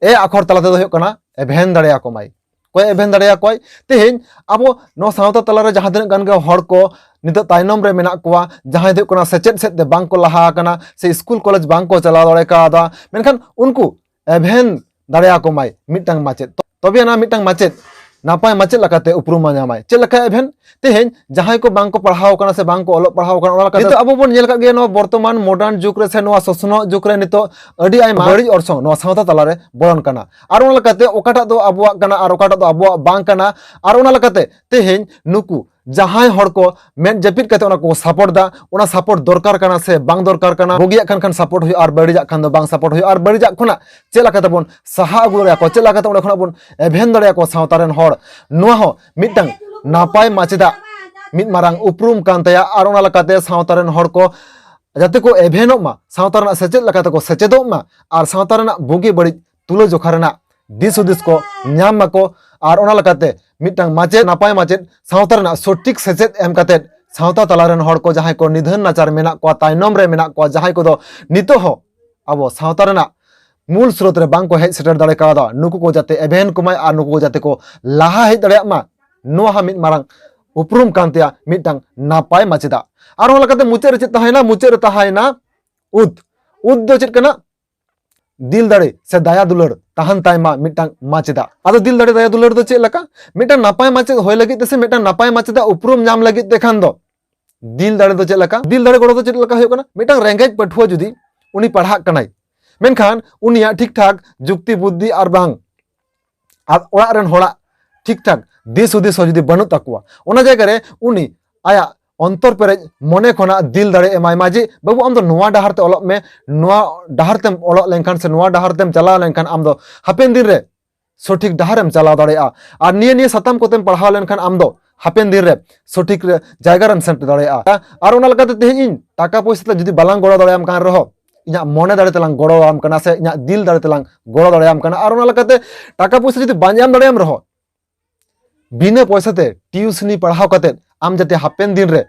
ᱮ ᱟᱠᱷᱚᱨ ᱛᱟᱞᱟ ᱛᱮᱫᱚ ᱦᱩᱭᱩᱜ ᱠᱟᱱᱟ ᱮᱵᱷᱮᱱ ᱫᱟᱲᱮᱭᱟᱠᱚ ᱢᱟᱭ᱾ ᱚᱠᱚᱭ ᱮᱵᱷᱮᱱ ᱫᱟᱲᱮᱭᱟᱠᱚᱣᱟᱭ? ᱛᱮᱦᱮᱧ ᱟᱵᱚ ᱱᱚᱣᱟ ᱥᱟᱶᱛᱟ ᱛᱟᱞᱟᱨᱮ ᱡᱟᱦᱟᱸ ᱛᱤᱱᱟᱹᱜ ᱜᱟᱱ ᱜᱮ ᱦᱚᱲ ᱠᱚ ᱱᱤᱛᱚᱜ ᱛᱟᱭᱱᱚᱢ ᱨᱮ ᱢᱮᱱᱟᱜ ᱠᱚᱣᱟ, ᱡᱟᱦᱟᱸᱭ ᱫᱚ ᱦᱩᱭᱩᱜ ᱠᱟᱱᱟ ᱥᱮᱪᱮᱫ ᱥᱮᱫ ᱛᱮ ᱵᱟᱝ ᱠᱚ ᱞᱟᱦᱟ ᱟᱠᱟᱱᱟ ᱥᱮ ᱥᱠᱩᱞ ᱠᱚᱞᱮᱡᱽ ᱵᱟᱝ ᱠᱚ ᱪᱟᱞᱟᱣ ᱫᱟᱲᱮ ᱠᱟᱣᱫᱟ, ᱢᱮᱱᱠᱷᱟᱱ ᱩᱱᱠᱩ ᱮᱵᱷᱮᱱ ᱫᱟᱲᱮᱭᱟᱠᱚ ᱢᱟᱭ ᱢᱤᱫᱴᱟᱝ ᱢᱟᱪᱮᱫ᱾ ᱛᱚᱵᱮ ᱟᱱᱟ ᱢᱤᱫᱴᱟᱝ ᱢᱟᱪᱮᱫ ᱱᱟᱯᱟᱭ ᱢᱟᱪᱮᱫ ᱞᱮᱠᱟᱛᱮ ᱩᱯᱨᱩᱢ ᱮ ᱧᱟᱢᱟᱭ᱾ ᱪᱮᱫ ᱞᱮᱠᱟ ᱮᱵᱷᱮᱱ? ᱛᱮᱦᱮᱧ ᱡᱟᱦᱟᱸᱭ ᱠᱚ ᱵᱟᱝ ᱠᱚ ᱯᱟᱲᱦᱟᱣ ᱠᱟᱱᱟ ᱥᱮ ᱵᱟᱝ ᱠᱚ ᱚᱞᱚᱜ ᱯᱟᱲᱦᱟᱣ ᱠᱟᱱᱟ, ᱚᱱᱟ ᱞᱮᱠᱟᱛᱮ ᱱᱤᱛᱚᱜ ᱟᱵᱚ ᱵᱚᱱ ᱧᱮᱞ ᱟᱠᱟᱫ ᱜᱮᱭᱟ ᱱᱚᱣᱟ ᱵᱚᱨᱛᱚᱢᱟᱱ ᱢᱚᱰᱟᱨᱱ ᱡᱩᱜᱽ ᱨᱮ ᱥᱮ ᱱᱚᱣᱟ ᱥᱚᱥᱱᱚᱜ ᱡᱩᱜᱽ ᱨᱮ ᱱᱤᱛᱚᱜ ᱟᱹᱰᱤ ᱟᱭᱢᱟ ᱵᱟᱹᱲᱤᱡ ᱚᱨᱥᱚᱝ ᱱᱚᱣᱟ ᱥᱟᱶᱛᱟ ᱛᱟᱞᱟᱨᱮ ᱵᱚᱞᱚᱱ ᱠᱟᱱᱟ᱾ ᱟᱨ ᱚᱱᱟ ᱞᱮᱠᱟᱛᱮ ᱚᱠᱟᱴᱟᱜ ᱫᱚ ᱟᱵᱚᱣᱟᱜ ᱠᱟᱱᱟ ᱟᱨ ᱚᱠᱟᱴᱟᱜ ᱫᱚ ᱟᱵᱚᱣᱟᱜ ᱵᱟᱝ ᱠᱟᱱᱟ, ᱟᱨ ᱚᱱᱟ ᱞᱮᱠᱟᱛᱮ ᱛᱮᱦᱮᱧ ᱱᱩᱠᱩ ᱡᱟᱦᱟᱸᱭ ᱦᱚᱲ ᱠᱚ ᱢᱮᱫ ᱡᱟᱹᱯᱤᱫ ᱠᱟᱛᱮ ᱚᱱᱟ ᱠᱚ ᱥᱟᱯᱳᱨᱴ ᱫᱟ, ᱚᱱᱟ ᱥᱟᱯᱳᱨᱴ ᱫᱚᱨᱠᱟᱨ ᱠᱟᱱᱟ ᱥᱮ ᱵᱟᱝ ᱫᱚᱨᱠᱟᱨ ᱠᱟᱱᱟ, ᱵᱩᱜᱤᱭᱟᱜ ᱠᱷᱟᱱ ᱠᱷᱟᱱ ᱥᱟᱯᱳᱨᱴ ᱦᱩᱭᱩᱜᱼᱟ, ᱟᱨ ᱵᱟᱹᱲᱤᱡᱟᱜ ᱠᱷᱟᱱ ᱫᱚ ᱵᱟᱝ ᱥᱟᱯᱳᱨᱴ ᱦᱩᱭᱩᱜᱼᱟ, ᱟᱨ ᱵᱟᱹᱲᱤᱡᱟᱜ ᱠᱷᱚᱱᱟᱜ ᱪᱮᱫ ᱞᱮᱠᱟᱛᱮ ᱵᱚᱱ ᱥᱟᱦᱟ ᱟᱹᱜᱩ ᱫᱟᱲᱮᱭᱟᱠᱚᱣᱟ, ᱪᱮᱫ ᱞᱮᱠᱟᱛᱮ ᱚᱸᱰᱮ ᱠᱷᱚᱱᱟᱜ ᱵᱚᱱ ᱮᱵᱷᱮᱱ ᱫᱟᱲᱮᱭᱟᱠᱚᱣᱟ ᱥᱟᱶᱛᱟ ᱨᱮᱱ ᱦᱚᱲ, ᱱᱚᱣᱟ ᱦᱚᱸ ᱢᱤᱫᱴᱟᱝ ᱱᱟᱯᱟᱭ ᱢᱟᱪᱮᱫᱟᱜ ᱢᱤᱫ ᱢᱟᱨᱟᱝ ᱩᱯᱨᱩᱢ ᱠᱟᱱ ᱛᱟᱭᱟ᱾ ᱟᱨ ᱚᱱᱟ ᱞᱮᱠᱟᱛᱮ ᱥᱟᱶᱛᱟ ᱨᱮᱱ ᱦᱚᱲ ᱠᱚ ᱡᱟᱛᱮ ᱠᱚ ᱮᱵᱷᱮᱱᱚᱜ ᱢᱟ, ᱥᱟᱶᱛᱟ ᱨᱮᱱᱟᱜ ᱥᱮᱪᱮᱫ ᱞᱮᱠᱟᱛᱮ ᱠᱚ ᱥᱮᱪᱮᱫᱚᱜ ᱢᱟ, ᱟᱨ ᱥᱟᱶᱛᱟ ᱨᱮᱱᱟᱜ ᱵᱩᱜᱤ ᱵᱟᱹᱲᱤᱡ ᱛᱩᱞᱟᱹᱡᱚᱠᱷᱟ ᱨᱮᱱᱟᱜ ᱫᱤᱥ ᱦᱩᱫᱤᱥ ᱠᱚ ᱧᱟᱢ ᱢᱟᱠᱚ᱾ ᱟᱨ ᱚᱱᱟ ᱞᱮᱠᱟᱛᱮ ᱢᱤᱫᱴᱟᱝ ᱢᱟᱪᱮᱫ, ᱱᱟᱯᱟᱭ ᱢᱟᱪᱮᱫ ᱥᱟᱶᱛᱟ ᱨᱮᱱᱟᱜ ᱥᱚᱴᱷᱤᱠ ᱥᱮᱪᱮᱫ ᱮᱢ ᱠᱟᱛᱮ ᱥᱟᱶᱛᱟ ᱛᱟᱞᱟ ᱨᱮᱱ ᱦᱚᱲ ᱠᱚ ᱡᱟᱦᱟᱸᱭ ᱠᱚ ᱱᱤᱫᱷᱟᱹᱱ ᱱᱟᱪᱟᱨ ᱢᱮᱱᱟᱜ ᱠᱚᱣᱟ, ᱛᱟᱭᱱᱚᱢ ᱨᱮ ᱢᱮᱱᱟᱜ ᱠᱚᱣᱟ, ᱡᱟᱦᱟᱸᱭ ᱠᱚᱫᱚ ᱱᱤᱛᱚᱜ ᱦᱚᱸ ᱟᱵᱚ ᱥᱟᱶᱛᱟ ᱨᱮᱱᱟᱜ ᱢᱩᱞ ᱥᱨᱳᱛ ᱨᱮ ᱵᱟᱝ ᱠᱚ ᱦᱮᱡ ᱥᱮᱴᱮᱨ ᱫᱟᱲᱮ ᱠᱟᱣᱫᱟ, ᱱᱩᱠᱩ ᱠᱚ ᱡᱟᱛᱮ ᱮᱵᱷᱮᱱ ᱠᱚᱢᱟᱭ ᱟᱨ ᱱᱩᱠᱩ ᱠᱚ ᱡᱟᱛᱮ ᱠᱚ ᱞᱟᱦᱟ ᱦᱮᱡ ᱫᱟᱲᱮᱭᱟᱜ ᱢᱟ, ᱱᱚᱣᱟ ᱦᱚᱸ ᱢᱤᱫ ᱢᱟᱨᱟᱝ ᱩᱯᱨᱩᱢ ᱠᱟᱱ ᱛᱟᱭᱟ ᱢᱤᱫᱴᱟᱝ ᱱᱟᱯᱟᱭ ᱢᱟᱪᱮᱫᱟᱜ᱾ ᱟᱨᱦᱚᱸ ᱞᱮᱠᱟᱛᱮ ᱢᱩᱪᱟᱹᱫ ᱨᱮ ᱪᱮᱫ ᱛᱟᱦᱮᱸᱭᱮᱱᱟ? ᱢᱩᱪᱟᱹᱫ ᱨᱮ ᱛᱟᱦᱮᱸᱭᱮᱱᱟ ᱩᱫ᱾ ᱩᱫ ᱫᱚ ᱪᱮᱫ ᱠᱟᱱᱟ? ᱫᱤᱞ ᱫᱟᱲᱮ ᱥᱮ ᱫᱟᱭᱟ ᱫᱩᱞᱟᱹᱲ ᱛᱟᱦᱮᱱ ᱛᱟᱭ ᱢᱟ ᱢᱤᱫᱴᱟᱝ ᱢᱟᱪᱮᱫᱟᱜ᱾ ᱟᱫᱚ ᱫᱤᱞ ᱫᱟᱲᱮ ᱫᱟᱭᱟ ᱫᱩᱞᱟᱹᱲ ᱫᱚ ᱪᱮᱫ ᱞᱮᱠᱟ? ᱢᱤᱫᱴᱟᱝ ᱱᱟᱯᱟᱭ ᱢᱟᱪᱮᱫ ᱦᱩᱭ ᱞᱟᱹᱜᱤᱫ ᱛᱮ ᱥᱮ ᱢᱤᱫᱴᱟᱝ ᱱᱟᱯᱟᱭ ᱢᱟᱪᱮᱫᱟᱜ ᱩᱯᱨᱩᱢ ᱧᱟᱢ ᱞᱟᱹᱜᱤᱫ ᱛᱮ ᱠᱷᱟᱱ ᱫᱚ ᱫᱤᱞ ᱫᱟᱲᱮ ᱫᱚ ᱪᱮᱫ ᱞᱮᱠᱟ? ᱫᱤᱞ ᱫᱟᱲᱮ ᱜᱚᱲᱚ ᱫᱚ ᱪᱮᱫ ᱞᱮᱠᱟ ᱦᱩᱭᱩᱜ ᱠᱟᱱᱟ? ᱢᱤᱫᱴᱟᱝ ᱨᱮᱸᱜᱮᱡ ᱯᱟᱹᱴᱷᱩᱣᱟᱹ ᱡᱩᱫᱤ ᱩᱱᱤ ᱯᱟᱲᱦᱟᱜ ᱠᱟᱱᱟᱭ, ᱢᱮᱱᱠᱷᱟᱱ ᱩᱱᱤᱭᱟᱜ ᱴᱷᱤᱠ ᱴᱷᱟᱠ ᱡᱩᱠᱛᱤ ᱵᱩᱫᱽᱫᱷᱤ ᱟᱨ ᱵᱟᱝ ᱟᱨ ᱚᱲᱟᱜ ᱨᱮᱱ ᱦᱚᱲᱟᱜ ᱴᱷᱤᱠ ᱴᱷᱟᱠ ᱫᱤᱥ ᱦᱩᱫᱤᱥ ᱦᱚᱸ ᱡᱩᱫᱤ ᱵᱟᱹᱱᱩᱜ ᱛᱟᱠᱚᱣᱟ, ᱚᱱᱟ ᱡᱟᱭᱜᱟ ᱨᱮ ᱩᱱᱤ ᱟᱭᱟᱜ ᱚᱱᱛᱚᱨ ᱯᱮᱨᱮᱡ ᱢᱚᱱᱮ ᱠᱷᱚᱱᱟᱜ ᱫᱤᱞ ᱫᱟᱲᱮ ᱮᱢᱟᱭ ᱢᱟ ᱡᱮ, "ᱵᱟᱹᱵᱩ, ᱟᱢ ᱫᱚ ᱱᱚᱣᱟ ᱰᱟᱦᱟᱨ ᱛᱮ ᱚᱞᱚᱜ ᱢᱮ, ᱱᱚᱣᱟ ᱰᱟᱦᱟᱨ ᱛᱮᱢ ᱚᱞᱚᱜ ᱞᱮᱱᱠᱷᱟᱱ ᱥᱮ ᱱᱚᱣᱟ ᱰᱟᱦᱟᱨ ᱛᱮᱢ ᱪᱟᱞᱟᱣ ᱞᱮᱱᱠᱷᱟᱱ ᱟᱢ ᱫᱚ ᱦᱟᱯᱮᱱ ᱫᱤᱱ ᱨᱮ ᱥᱚᱴᱷᱤᱠ ᱰᱟᱦᱟᱨᱮᱢ ᱪᱟᱞᱟᱣ ᱫᱟᱲᱮᱭᱟᱜᱼᱟ᱾ ᱟᱨ ᱱᱤᱭᱟᱹ ᱱᱤᱭᱟᱹ ᱥᱟᱛᱟᱢ ᱠᱚᱛᱮᱢ ᱯᱟᱲᱦᱟᱣ ᱞᱮᱱᱠᱷᱟᱱ ᱟᱢ ᱫᱚ ᱦᱟᱯᱮᱱ ᱫᱤᱱ ᱨᱮ ᱥᱚᱴᱷᱤᱠ ᱨᱮ ᱡᱟᱭᱜᱟ ᱨᱮᱢ ᱥᱮᱴᱮᱨ ᱫᱟᱲᱮᱭᱟᱜᱼᱟ᱾" ᱟᱨ ᱚᱱᱟ ᱞᱮᱠᱟᱛᱮ ᱛᱮᱦᱮᱧ ᱤᱧ ᱴᱟᱠᱟ ᱯᱚᱭᱥᱟ ᱛᱮ ᱡᱩᱫᱤ ᱵᱟᱞᱟᱝ ᱜᱚᱲᱚ ᱫᱟᱲᱮᱭᱟᱢ ᱠᱟᱱ ᱨᱮᱦᱚᱸ, ᱤᱧᱟᱹᱜ ᱢᱚᱱᱮ ᱫᱟᱲᱮ ᱛᱮᱞᱟᱝ ᱜᱚᱲᱚᱣᱟᱢ ᱠᱟᱱᱟ ᱥᱮ ᱤᱧᱟᱹᱜ ᱫᱤᱞ ᱫᱟᱲᱮ ᱛᱮᱞᱟᱝ ᱜᱚᱲᱚ ᱫᱟᱲᱮᱭᱟᱢ ᱠᱟᱱᱟ᱾ ᱟᱨ ᱚᱱᱟ ᱞᱮᱠᱟᱛᱮ ᱴᱟᱠᱟ ᱯᱚᱭᱥᱟ ᱡᱩᱫᱤ ᱵᱟᱹᱧ ᱮᱢ ᱫᱟᱲᱮᱭᱟᱢ ᱨᱮᱦᱚᱸ, ᱵᱤᱱᱟᱹ ᱯᱚᱭᱥᱟ ᱛᱮ ᱴᱤᱭᱩᱥᱤᱱᱤ ᱯᱟᱲᱦᱟᱣ ᱠᱟᱛᱮᱫ ᱟᱢ ᱡᱟᱛᱮ ᱦᱟᱯᱮᱱ ᱫᱤᱱ ᱨᱮ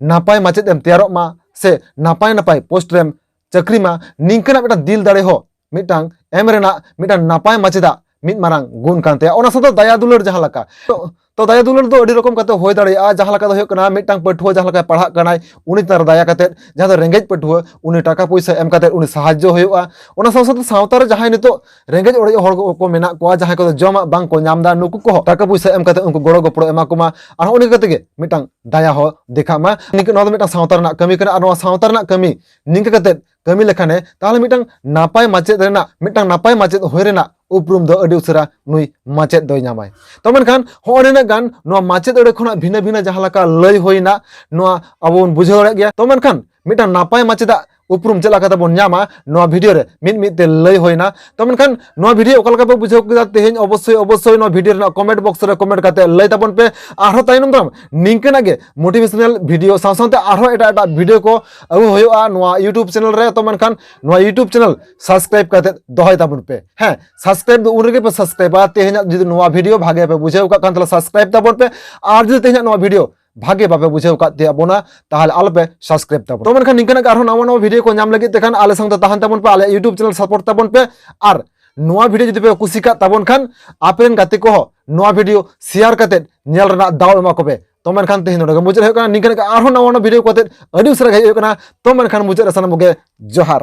ᱱᱟᱯᱟᱭ ᱢᱟᱪᱮᱫ ᱮᱢ ᱛᱮᱭᱟᱨᱚᱜ ᱢᱟ ᱥᱮ ᱱᱟᱯᱟᱭ ᱱᱟᱯᱟᱭ ᱯᱳᱥᱴ ᱨᱮᱢ ᱪᱟᱹᱠᱨᱤ ᱢᱟ, ᱱᱤᱝᱠᱟᱹᱱᱟᱜ ᱢᱤᱫᱴᱟᱝ ᱫᱤᱞ ᱫᱟᱲᱮ ᱦᱚᱸ ᱢᱤᱫᱴᱟᱝ ᱮᱢ ᱨᱮᱱᱟᱜ ᱢᱤᱫᱴᱟᱝ ᱱᱟᱯᱟᱭ ᱢᱟᱪᱮᱫᱟᱜ ᱢᱤᱫ ᱢᱟᱨᱟᱝ ᱜᱩᱱ ᱠᱟᱱ ᱛᱟᱭᱟ᱾ ᱚᱱᱟ ᱥᱟᱶᱛᱮ ᱫᱟᱭᱟ ᱫᱩᱞᱟᱹᱲ ᱡᱟᱦᱟᱸ ᱞᱮᱠᱟ, ᱛᱚ, ᱛᱚ ᱫᱟᱭᱟ ᱫᱩᱞᱟᱹᱲ ᱫᱚ ᱟᱹᱰᱤ ᱨᱚᱠᱚᱢ ᱠᱟᱛᱮ ᱦᱩᱭ ᱫᱟᱲᱮᱭᱟᱜᱼᱟ᱾ ᱡᱟᱦᱟᱸ ᱞᱮᱠᱟ ᱫᱚ ᱦᱩᱭᱩᱜ ᱠᱟᱱᱟ, ᱢᱤᱫᱴᱟᱝ ᱯᱟᱹᱴᱷᱩᱣᱟᱹ ᱡᱟᱦᱟᱸ ᱞᱮᱠᱟᱭ ᱯᱟᱲᱦᱟᱜ ᱠᱟᱱᱟᱭ, ᱩᱱᱤ ᱪᱮᱛᱟᱱ ᱨᱮ ᱫᱟᱭᱟ ᱠᱟᱛᱮ, ᱡᱟᱦᱟᱸ ᱫᱚ ᱨᱮᱸᱜᱮᱡ ᱯᱟᱹᱴᱷᱩᱣᱟᱹ, ᱩᱱᱤ ᱴᱟᱠᱟ ᱯᱚᱭᱥᱟ ᱮᱢ ᱠᱟᱛᱮ ᱩᱱᱤ ᱥᱟᱦᱟᱡᱽᱡᱚ ᱦᱩᱭᱩᱜᱼᱟ᱾ ᱚᱱᱟ ᱥᱟᱶ ᱥᱟᱶᱛᱮ ᱥᱟᱶᱛᱟ ᱨᱮ ᱡᱟᱦᱟᱸᱭ ᱱᱤᱛᱚᱜ ᱨᱮᱸᱜᱮᱡ ᱚᱨᱮᱡ ᱦᱚᱲ ᱠᱚ ᱢᱮᱱᱟᱜ ᱠᱚᱣᱟ, ᱡᱟᱦᱟᱸᱭ ᱠᱚᱫᱚ ᱡᱚᱢᱟᱜ ᱵᱟᱝ ᱠᱚ ᱧᱟᱢ ᱮᱫᱟ, ᱱᱩᱠᱩ ᱠᱚᱦᱚᱸ ᱴᱟᱠᱟ ᱯᱚᱭᱥᱟ ᱮᱢ ᱠᱟᱛᱮ ᱩᱱᱠᱩ ᱜᱚᱲᱚ ᱜᱚᱯᱚᱲᱚ ᱮᱢᱟ ᱠᱚᱢᱟ᱾ ᱟᱨ ᱦᱚᱸᱜᱼᱚ ᱱᱤᱝᱠᱟ ᱠᱟᱛᱮ ᱜᱮ ᱢᱤᱫᱴᱟᱝ ᱫᱟᱭᱟ ᱦᱚᱸ ᱫᱮᱠᱷᱟᱜ ᱢᱟ᱾ ᱱᱤᱝᱠᱟᱹ, ᱱᱚᱣᱟ ᱫᱚ ᱢᱤᱫᱴᱟᱝ ᱥᱟᱶᱛᱟ ᱨᱮᱱᱟᱜ ᱠᱟᱹᱢᱤ ᱠᱟᱱᱟ᱾ ᱟᱨ ᱱᱚᱣᱟ ᱥᱟᱶᱛᱟ ᱨᱮᱱᱟᱜ ᱠᱟᱹᱢᱤ ᱱᱤᱝᱠᱟᱹ ᱠᱟᱛᱮ ᱠᱟᱹᱢᱤ ᱞᱮᱠᱷᱟᱱᱮ, ᱛᱟᱦᱚᱞᱮ ᱢᱤᱫᱴᱟᱝ ᱱᱟᱯᱟᱭ ᱢᱟᱪᱮᱫ ᱨᱮᱱᱟᱜ, ᱢᱤᱫᱴᱟᱝ ᱱᱟᱯᱟᱭ ᱢᱟᱪᱮᱫ ᱦᱩᱭ ᱨᱮᱱᱟᱜ ᱩᱯᱨᱩᱢ ᱫᱚ ᱟᱹᱰᱤ ᱩᱥᱟᱹᱨᱟ ᱱᱩᱭ ᱢᱟᱪᱮᱫ ᱫᱚᱭ ᱧᱟᱢᱟᱭ᱾ ᱛᱚ ᱢᱮᱱᱠᱷᱟᱱ ᱦᱚᱸᱜᱼᱚ ᱱᱤᱱᱟᱹᱜ ᱜᱟᱱ ᱱᱚᱣᱟ ᱢᱟᱪᱮᱫ ᱟᱹᱲᱟᱹ ᱠᱷᱚᱱᱟᱜ ᱵᱷᱤᱱᱟᱹ ᱵᱷᱤᱱᱟᱹ ᱡᱟᱦᱟᱸ ᱞᱮᱠᱟ ᱞᱟᱹᱭ ᱦᱩᱭᱱᱟ, ᱱᱚᱣᱟ ᱟᱵᱚ ᱵᱚᱱ ᱵᱩᱡᱷᱟᱹᱣ ᱫᱟᱲᱮᱭᱟᱜ ᱜᱮᱭᱟ᱾ ᱛᱚ ᱢᱮᱱᱠᱷᱟᱱ ᱢᱤᱫᱴᱟᱝ ᱱᱟᱯᱟᱭ ᱢᱟᱪᱮᱫᱟᱜ ᱩᱯᱨᱩᱢ ᱪᱮᱫ ᱞᱮᱠᱟ ᱛᱮᱵᱚᱱ ᱧᱟᱢᱟ, ᱱᱚᱣᱟ ᱵᱷᱤᱰᱤᱭᱳ ᱨᱮ ᱢᱤᱫ ᱢᱤᱫ ᱛᱮ ᱞᱟᱹᱭ ᱦᱩᱭᱱᱟ᱾ ᱛᱚ ᱢᱮᱱᱠᱷᱟᱱ ᱱᱚᱣᱟ ᱵᱷᱤᱰᱤᱭᱳ ᱚᱠᱟ ᱞᱮᱠᱟ ᱯᱮ ᱵᱩᱡᱷᱟᱹᱣ ᱠᱮᱫᱟ ᱛᱮᱦᱮᱧ, ᱚᱵᱚᱥᱥᱳᱭ, ᱚᱵᱚᱥᱥᱳᱭ ᱱᱚᱣᱟ ᱵᱷᱤᱰᱤᱭᱳ ᱨᱮᱱᱟᱜ ᱠᱚᱢᱮᱱᱴ ᱵᱚᱠᱥ ᱨᱮ ᱠᱚᱢᱮᱱᱴ ᱠᱟᱛᱮ ᱞᱟᱹᱭ ᱛᱟᱵᱚᱱ ᱯᱮ᱾ ᱟᱨᱦᱚᱸ ᱛᱟᱭᱱᱚᱢ ᱫᱟᱨᱟᱢ ᱱᱤᱝᱠᱟᱹᱱᱟᱜ ᱜᱮ ᱢᱳᱴᱤᱵᱷᱮᱥᱚᱱᱟᱞ ᱵᱷᱤᱰᱤᱭᱳ ᱥᱟᱶ ᱥᱟᱶᱛᱮ ᱟᱨᱦᱚᱸ ᱮᱴᱟᱜ ᱮᱴᱟᱜ ᱵᱷᱤᱰᱤᱭᱳ ᱠᱚ ᱟᱹᱜᱩ ᱦᱩᱭᱩᱜᱼᱟ ᱱᱚᱣᱟ YouTube ᱪᱮᱱᱮᱞ ᱨᱮ᱾ ᱛᱚ ᱢᱮᱱᱠᱷᱟᱱ ᱱᱚᱣᱟ YouTube ᱪᱮᱱᱮᱞ ᱥᱟᱵᱥᱠᱨᱟᱭᱤᱵ ᱠᱟᱛᱮ ᱫᱚᱦᱚᱭ ᱛᱟᱵᱚᱱ ᱯᱮ᱾ ᱦᱮᱸ, ᱥᱟᱵᱥᱠᱨᱟᱭᱤᱵ ᱫᱚ ᱩᱱ ᱨᱮᱜᱮ ᱯᱮ ᱥᱟᱵᱥᱠᱨᱟᱭᱤᱵᱟ, ᱛᱮᱦᱮᱧᱟᱜ ᱡᱩᱫᱤ ᱱᱚᱣᱟ ᱵᱷᱤᱰᱤᱭᱳ ᱵᱷᱟᱜᱮ ᱯᱮ ᱵᱩᱡᱷᱟᱹᱣ ᱠᱟᱜ ᱠᱷᱟᱱ, ᱛᱟᱦᱚᱞᱮ ᱥᱟᱵᱥᱠᱨᱟᱭᱤᱵ ᱛᱟᱵᱚᱱ ᱯᱮ᱾ ᱟᱨ ᱡᱩᱫᱤ ᱛᱮᱦᱮᱧᱟᱜ ᱱᱚᱣᱟ ᱵᱷᱤᱰᱤᱭᱳ ᱵᱷᱟᱜᱮ ᱵᱟᱯᱮ ᱵᱩᱡᱷᱟᱹᱣ ᱠᱟᱫ ᱛᱟᱵᱚᱱᱟ, ᱛᱟᱦᱚᱞᱮ ᱟᱞᱚᱯᱮ ᱥᱟᱵᱥᱠᱨᱟᱭᱤᱵ ᱛᱟᱵᱚᱱᱟ᱾ ᱛᱚ ᱢᱮᱱᱠᱷᱟᱱ ᱱᱤᱝᱠᱟᱹᱱᱟᱜ ᱜᱮ ᱟᱨᱦᱚᱸ ᱱᱟᱣᱟ ᱱᱟᱣᱟ ᱵᱷᱤᱰᱤᱭᱳ ᱠᱚ ᱧᱟᱢ ᱞᱟᱹᱜᱤᱫ ᱛᱮᱠᱷᱟᱱ ᱟᱞᱮ ᱥᱟᱶᱛᱮ ᱛᱟᱦᱮᱱ ᱛᱟᱵᱚᱱ ᱯᱮ, ᱟᱞᱮᱭᱟᱜ YouTube ᱪᱮᱱᱮᱞ ᱥᱟᱯᱳᱨᱴ ᱛᱟᱵᱚᱱ ᱯᱮ᱾ ᱟᱨ ᱱᱚᱣᱟ ᱵᱷᱤᱰᱤᱭᱳ ᱡᱩᱫᱤ ᱯᱮ ᱠᱩᱥᱤ ᱠᱟᱜ ᱛᱟᱵᱚᱱ ᱠᱷᱟᱱ, ᱟᱯᱮ ᱨᱮᱱ ᱜᱟᱛᱮ ᱠᱚᱦᱚᱸ ᱱᱚᱣᱟ ᱵᱷᱤᱰᱤᱭᱳ ᱥᱮᱭᱟᱨ ᱠᱟᱛᱮ ᱧᱮᱞ ᱨᱮᱱᱟᱜ ᱫᱟᱣ ᱮᱢᱟ ᱠᱚᱯᱮ᱾ ᱛᱚ ᱢᱮᱱᱠᱷᱟᱱ ᱛᱮᱦᱮᱧ ᱱᱚᱰᱮ ᱜᱮ ᱢᱩᱪᱟᱹᱫ ᱦᱩᱭᱩᱜ ᱠᱟᱱᱟ᱾ ᱱᱤᱝᱠᱟᱹᱱᱟᱜ ᱜᱮ ᱟᱨᱦᱚᱸ ᱱᱟᱣᱟ ᱱᱟᱣᱟ ᱵᱷᱤᱰᱤᱭᱳ ᱠᱚ ᱟᱛᱮ ᱟᱹᱰᱤ ᱩᱥᱟᱹᱨᱟ ᱜᱮ ᱦᱮᱡ ᱦᱩᱭᱩᱜ ᱠᱟᱱᱟ᱾ ᱛᱚ ᱢᱮᱱᱠᱷᱟᱱ ᱢᱩᱪᱟᱹᱫ ᱨᱮ ᱥᱟᱱᱟᱢ ᱠᱚᱜᱮ ᱡᱚᱦᱟᱨ᱾